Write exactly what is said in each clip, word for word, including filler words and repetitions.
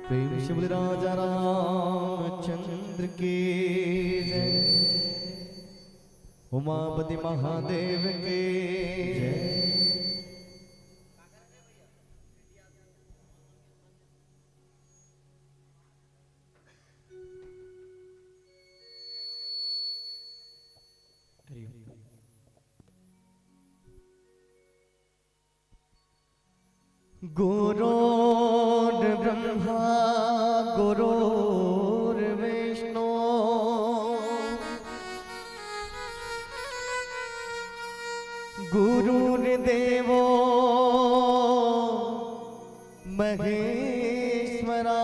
प्रेम से बोले राजा रामचंद्र की जय, उमापति महादेव की जय। हरि ओम। गुरुर्ब्रह्मा गुरुर्विष्णु गुरुर्देवो महेश्वरा।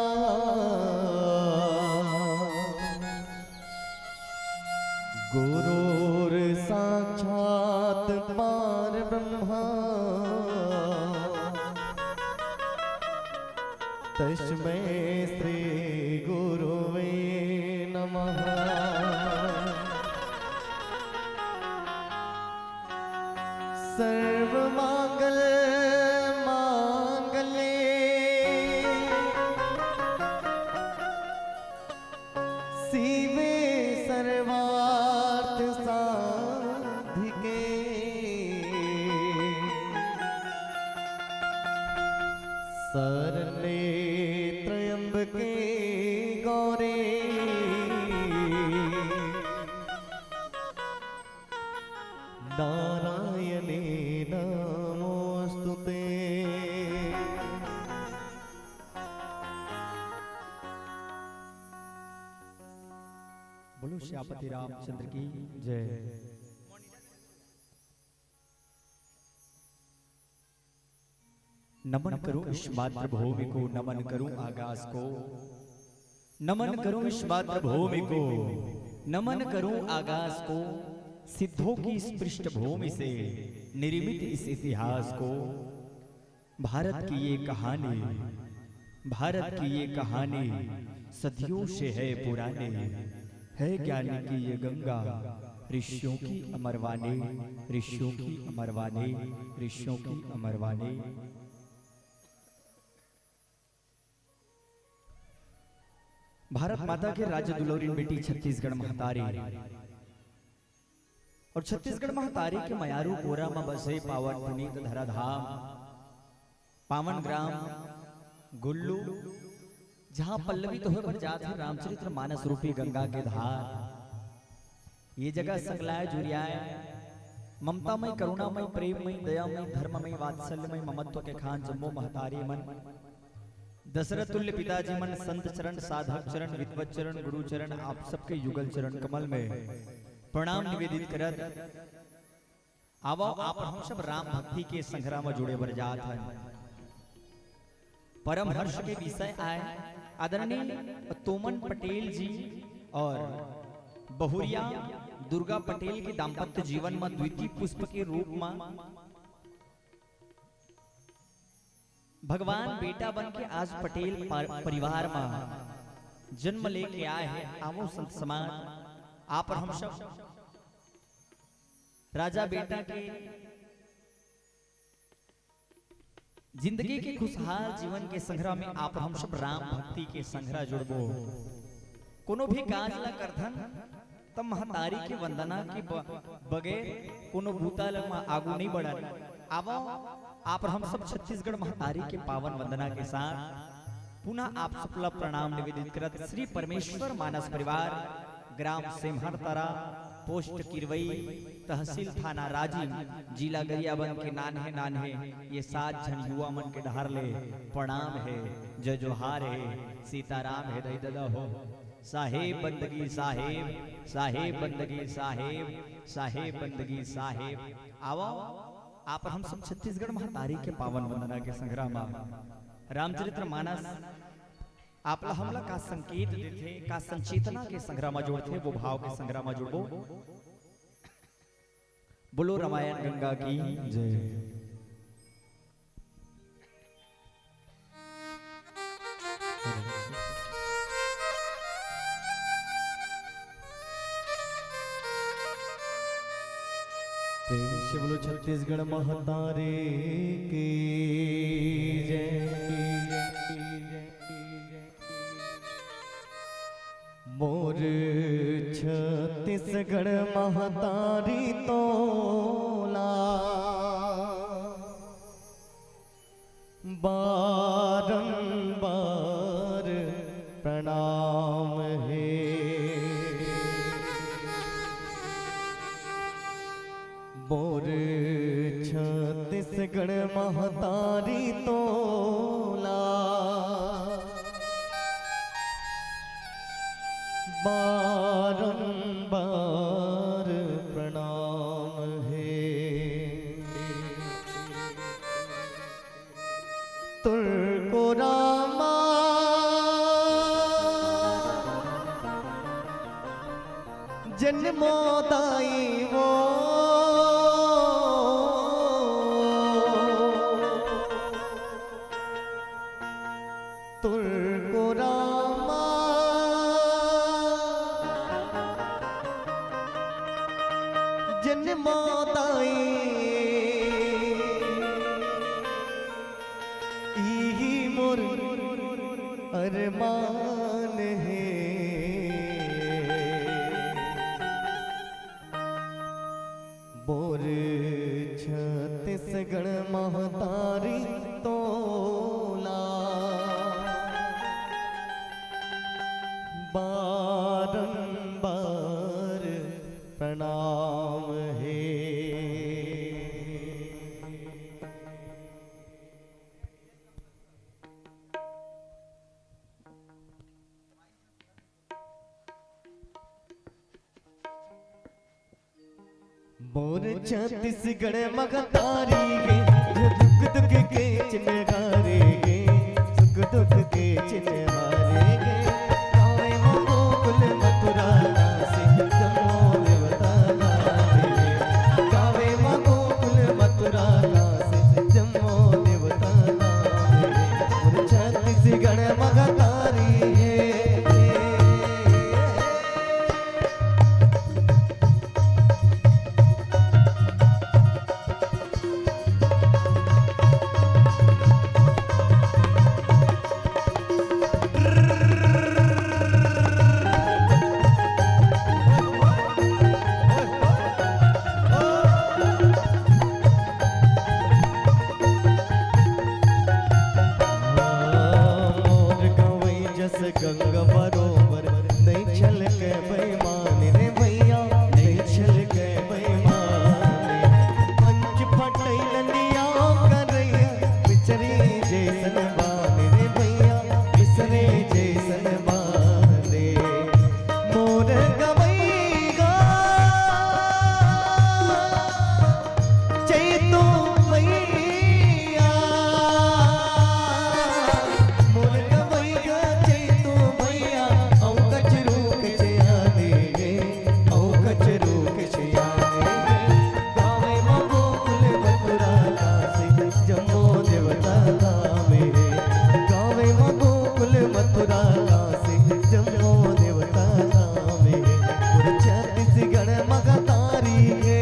गुरुर्साक्षात् परब्रह्मा तस्मै श्री गुरुवे नमः। सर्वमंगल मांगल्ये शिवे सर्वार्थ साधिके शरण्ये त्र्यंबके गौरी नारायणे नमोस्तुते। बोलो श्यापति रामचंद्र की जय। नमन करूं इस मातृभूमि को, नमन करूं आकाश को, नमन करूं इस मातृभूमि को, नमन करूं आकाश को, सिद्धों की इस पृष्ठभूमि से निर्मित इस इतिहास को। भारत की ये कहानी, भारत की ये कहानी सदियों से है पुरानी, है ज्ञान की ये गंगा ऋषियों की अमरवाणी, ऋषियों की अमरवाणी, ऋषियों की अमरवाणी। भारत माता के राज्य दुलौरिन बेटी छत्तीसगढ़ महतारी और छत्तीसगढ़ महतारी के मयारू कोरा म बसे पावन पुनीत धराधाम, पावन ग्राम गुल्लू, जहाँ पल्लवित होए बर जात हे रामचरित्र मानस रूपी गंगा के धार। ये जगह सकलाय जुरियाय ममतामय, करुणामय, प्रेममय, दयामय, धर्ममय, वात्सल्यमय, ममत्व के खान जम्मो महतारी मन, दशरथ तुल्य पिताजी मन, संत चरण, साधक चरण, विद्वत चरण, गुरु चरण, आप सबके युगल चरण कमल में प्रणाम निवेदित करत, आवव, आप हम सब राम भक्ति के संघरा म जुड़े बर जात हन। परम हर्ष के विषय आय, आदरणीय तोमन पटेल जी और बहुरिया दुर्गा पटेल के दाम्पत्य जीवन म द्वितीय पुष्प के रूप म भगवान बेटा बन के आज पटेल पर-, परिवार म जन्म लेके आए हे। आवो संत समाज, आप हम सब राजा बेटा के जिंदगी के खुशहाल जीवन के संघरा में आप हम सब राम भक्ति के संघरा जुड़बो। कोनो भी काज ला करथन, त महतारी के वंदना के ब-, बगैर कोनो बूता ल म आगू नहीं बढ़न। आवो, आप हम सब छत्तीसगढ़ महतारी के पावन वंदना के साथ पुनः आप सबला प्रणाम निवेदित करत श्री परमेश्वर मानस परिवार, ग्राम सेम्हर तरा, पोस्ट किरवई, तहसील थाना राजिम, जिला गरियाबंद के नान्हे नान्हे ये सात झन युवा मन के डहर ले प्रणाम हे, जय जोहार हे, सीताराम हे दई ददा हो। साहेब बंदगी साहेब, साहेब बंदगी साहेब, साहेब बंदगी साहेब। आवो, आप हम सब छत्तीसगढ़ महतारी के पावन वंदना के संघरा म रामचरित्र मानस आप ला हमला का संकेत देथे, का संचेतना के संघरा म जोड़थे, वो भाव के संघरा म जुड़बो। बोलो रामायण गंगा की जय। प्रेम से बोलो छत्तीसगढ़ महतारी की जय। मोर छत्तीसगढ़ महतारी तोला बारंबार प्रणाम हे। मोर छत्तीसगढ़ महतारी तोला बारंबार प्रणाम हे। तुरको रामा जन्मो दाई वो, तुरको रामा जन्मो दाई, इही मोर अरमान हे। मोर छत्तीसगढ़ महतारी तोला बारंबार प्रणाम हे। मोर छत्तीसगढ़ महतारी गे, जो दुख दुख के चिन्हारे गे, सुख दुख के चिन्हारे गे। गावे म गोकुल मथुरा काशी, जम्मो देवता गावे गे। गावे म गोकुल मथुरा काशी, जम्मो देवता गावे गे। मोर छत्तीसगढ़ महतारी हे। मोर गवई जस गंगा बरोबर, नइ छलके बेईमान रे भैया, नइ छलके बेईमान। पंच फटई नंदिया करैया, बिछरी जैसन बान रे भैया, बिछरी जैसन बान रे। मोर गवई गा चैतू भैया, मोर गवई गा चैतू भैया, औ कचरू कचयाने गे, औ कचरू कचयाने गे। गावे म गोकुल मथुरा काशी, जम्मो देवता गावे रे। गावे म गोकुल मथुरा काशी, जम्मो देवता गावे रे। मोर छत्तीसगढ़ महतारी हे।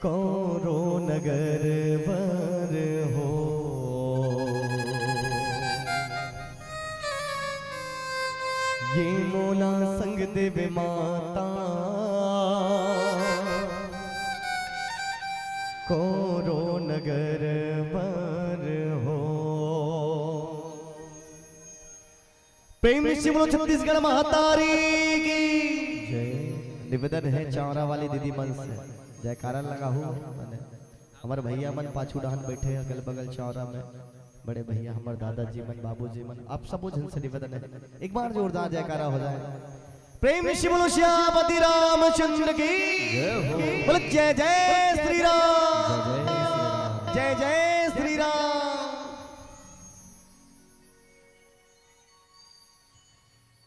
कौरो नगर बर हो। ये मोला संग देवे माता, कौरो नगर बर हो। प्रेम से बोलो छत्तीसगढ़ महतारी की जय। निवेदन है चावरा वाली दीदी मन से जयकारा लगाहू। हमर भैया मन पाछू डहन बैठे, अगल बगल चावरा में बड़े भैया, हमर दादाजी मन, बाबूजी मन, आप सबो झन से निवेदन है, एक बार जोरदार जयकारा हो जाए। प्रेम से बोलो श्यामपति रामचंद्र की। बोलो जय जय श्री राम। जय जय श्री राम।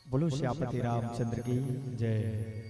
बोलो श्यामपति रामचंद्र की जय।